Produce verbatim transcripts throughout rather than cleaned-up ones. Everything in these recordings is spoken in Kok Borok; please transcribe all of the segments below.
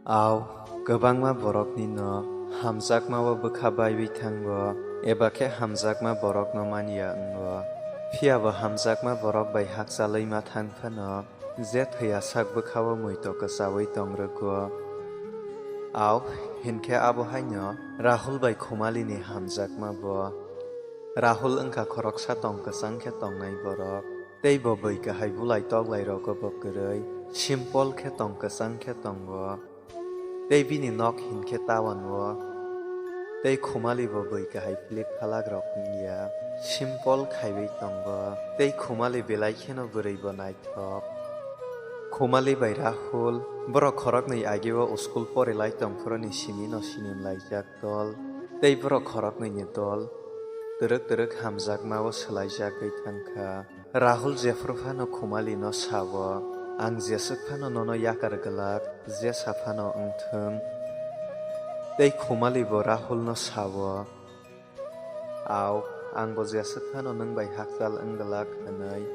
Au, kwbangma borokni no hamjakma o bwkha baiwi thango, eba khe hamjakma borokno man ya wngo. Phiya bo hamjakma borok bai hakchalwi ma thang phano, je thwiya sak bwkha o muito kwchaui tong rwgo. Au, hinkhe abo haino Rahul bai Khumalini hamjakma bo. Rahul wngkha khoroksa tong kwchang khe tongnai borok, tei bo bwi kahai bulai toklai rogo bo kwrwi, simple khe tong kwchang khe tongo. Tei bini nok hinkhe town o. Tei Khumali bo bwi kahai philip phalak rok wngya, simple khaiwi tongo. Tei Khumali belai kheno bwrwi bo naithok. Khumali bai Rahul, borok khoroknwi age o school porilai tongphuru ni simi no sinimlaijak dol. Tei borok khoroknwi ni dol twrwk twrwk hamjakma o swlaijagwi thangkha. Rahul jephru phano Khumali no sao, "Ang jeswk phano nono yakar glak, jesa phano wngthwng." Tei Khumali bo Rahul no sao, "Au, ang bo jeswk phano nwng bai hakchal wng glak," hwnwi.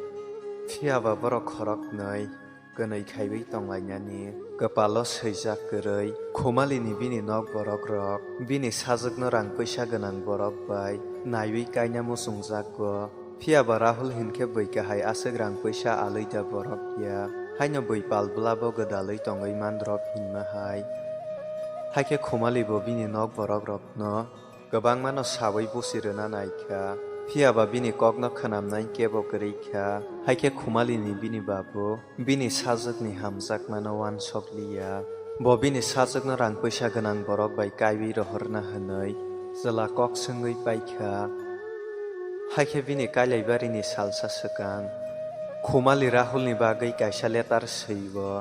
Phiya ba borok khoroknwi kwnwi khaiwi tonglainani kwpalo swijak kwrwi. Khumalini bini nok borok rok bini sajwkno rang pwisa gwnang borok bai naiwi kaina muchungjago. Phiya ba Rahul hinkhe bwi kahai aswk rang pwisa alwi da borok ya, haino bwi pal bwlabo gwdalwi tongwi mandrop hinma hai. Haikhe Khumali bo bini nok borok rokno kwbangmano sawi busi rwna nai kha, phiya ba bini kokno khwnamnai kebo kwrwi kha. Haikhe Khumalini bini babu bini sajwkni hamjakmano uansok li ya. Bo bini sajwkno rang pwisa gwnang borok bai kaiwi rohorna hwnwi chwla kok swngwi pai kha. Haikhe bini kailaibarini salsa swkang Khumali Rahulni bagwi kaisa letter swi-o.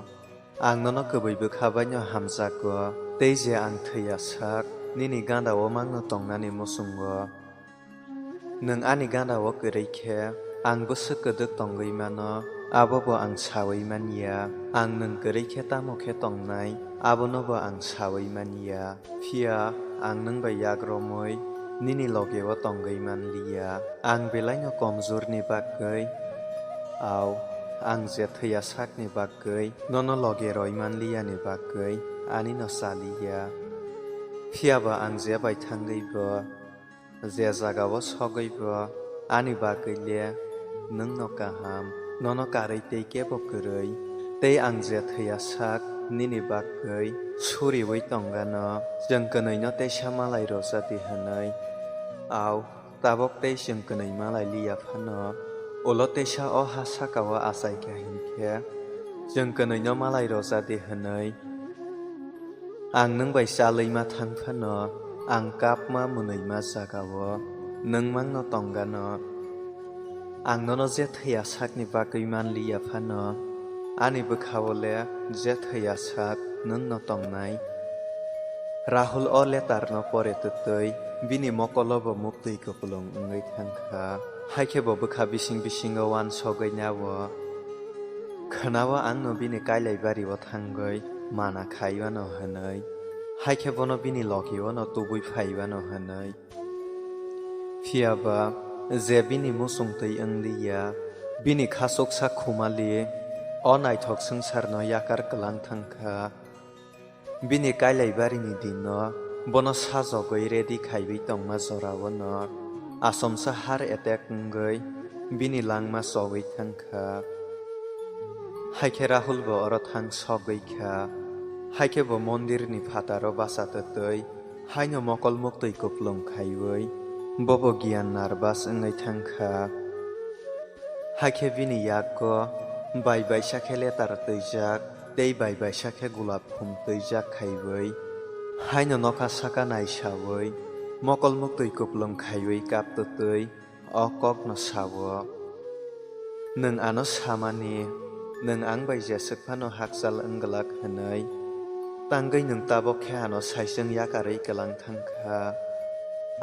Ang nono kwbwi bwkha baino hamjago, tei je ang thwi ya sak, nini ganda-o mangno tongnani muchungo. Nwng ani ganda-o kwrwi khe, ang bwswk kwdwk tongwi mano, abo bo ang saui man ya. Ang nwng kwrwi khe tamo khe tongnai, abono bo ang saui man ya. Phiya ang nwng bai yak romwi nini loge-o tongwi man li ya. Ang belaino komjorni bagwi, au, ang je thwi ya sakni bagwi, nono loge roi man li yani bagwi, ani no cha li ya. Phiya ba ang je bai thangwi bo, je jaga-o sogwi bo, ani bagwi le nwng no kaham, nono karwi tei kebo kwrwi. Tei ang je thwi ya sak nini bagwi suriui tongano, chwng kwnwi no teisa malai rwja di hwnwi. Au, tabok tei chwng kwnwi malai li ya phano, ulo teisa o ha saka-o achai kha hinkhe, chwng kwnwi no malai rwja di hwnwi. Ang nwng bai chalwi ma thang phano, ang kapma mwnwi ma jaga-o nwng mangno tongano. Ang nono je thwi ya sakni bagwi man li ya phano, ani bwkha-o le je thwi ya sak nwng no tongnai. Rahul o letter no pore twtwi bini mokolo bo muktwi kupulung wngwi thang kha. Haikhe bo bwkha bising bisingo uansogwi nao. Khwnao ang no bini kailai bari-o thangwi mana khai uano hwnwi, haikhe bono bini logi-o no tubui phai uano hwnwi. Phiya ba je bini muchung twi wng li ya, bini khachuksa Khumali o naithok swngcharno yakar kwlang thang kha. Bini kailai barini dino bono sajogwi ready khaiwi tongma jorao no achomsa heart attack wngwi bini langma chowi thang kha. Haikhe Rahul bo oro thang sogwi kha. Haikhe bo mondirni phataro bacha twtwi haino mokol muktwi kupulung khaiwi bobo giyan nervous wngwi thang kha. Haikhe bini yago bai baisa khe letter twijak tei bai baisa khe gulap khum twijak khaiwi, haino nokha saka naisaui mokol muktwi kupulung khaiwi kap twtwi o kokno sao, "Nwng ano samani, nwng ang bai jeswk phano hakchal wng glak hwnwi, tangwi nwng tabok khe ano saichung yakarwi kwlang thang kha.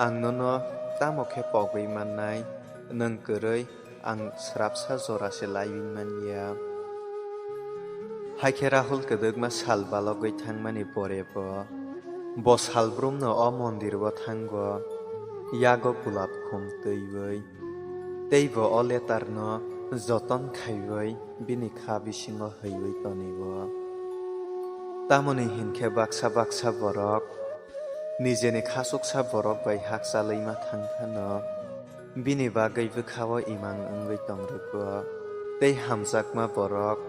Ang nono tamo khe pogwi mannai, nwng kwrwi ang srapsa jora se laiwi man ya." Haikhe Rahul kwdwkma sal balogwi thangmani pore bo, bo salbrumno o mondir o thango, yago gulap khum twiwi, tei bo o letter no joton khaiwi bini kha bisingo hwiwi tonio. Tamoni hinkhe baksa baksa borok nijeni khasuksa borok bai hakchalwi ma thang phano, bini bagwi bwkhao imang wngwi tong rwgo. Tei hamjakma borok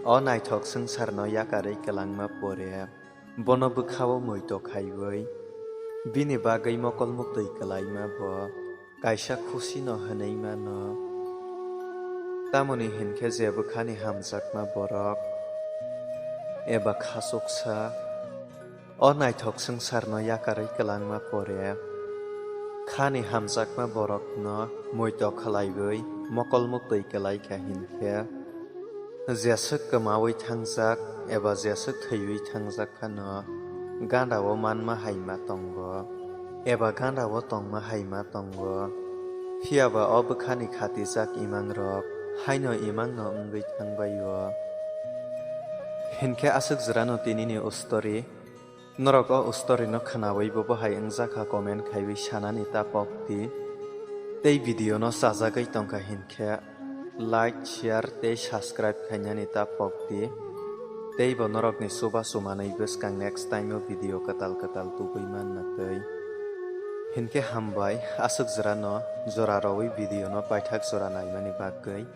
o naithok swngcharno yakarwi kwlangma pore, bono bwkhao muito khaiwi, bini bagwi mokol muktwi kwlaima bo kaisa khusino hwnwi mano. Tamoni hinkhe je bwkhani hamjakma borok eba khasuksa o naithok swngcharno yakarwi kwlangma pore, khani hamjakma borokno muito khlaiwi mokol muktwi kwlaikha hinkhe, jeswk kwmawi thangjak eba jeswk thwiwi thangjak phano gandao manma haima tongo, eba gandao tongma haima tongo. Phiyaba o bwkhani khatijak imangrok haino imangno wngwi thangbaio. Hinkhe aswk jwrano tinini o story. Norok o story no khwnawi bo bahai wngjakha comment khaiwi sanani ta pokdi. Tei video no chajagwi tongkha hinkhe like, share tei subscribe khainani ta pokdi. Tei bo norokni chubachu manwi bwskang next time o video kwtal kwtal tubui manna twi. Hinkhe hambai aswk jwrano jora rowi video no paithak jora naimani bagwi.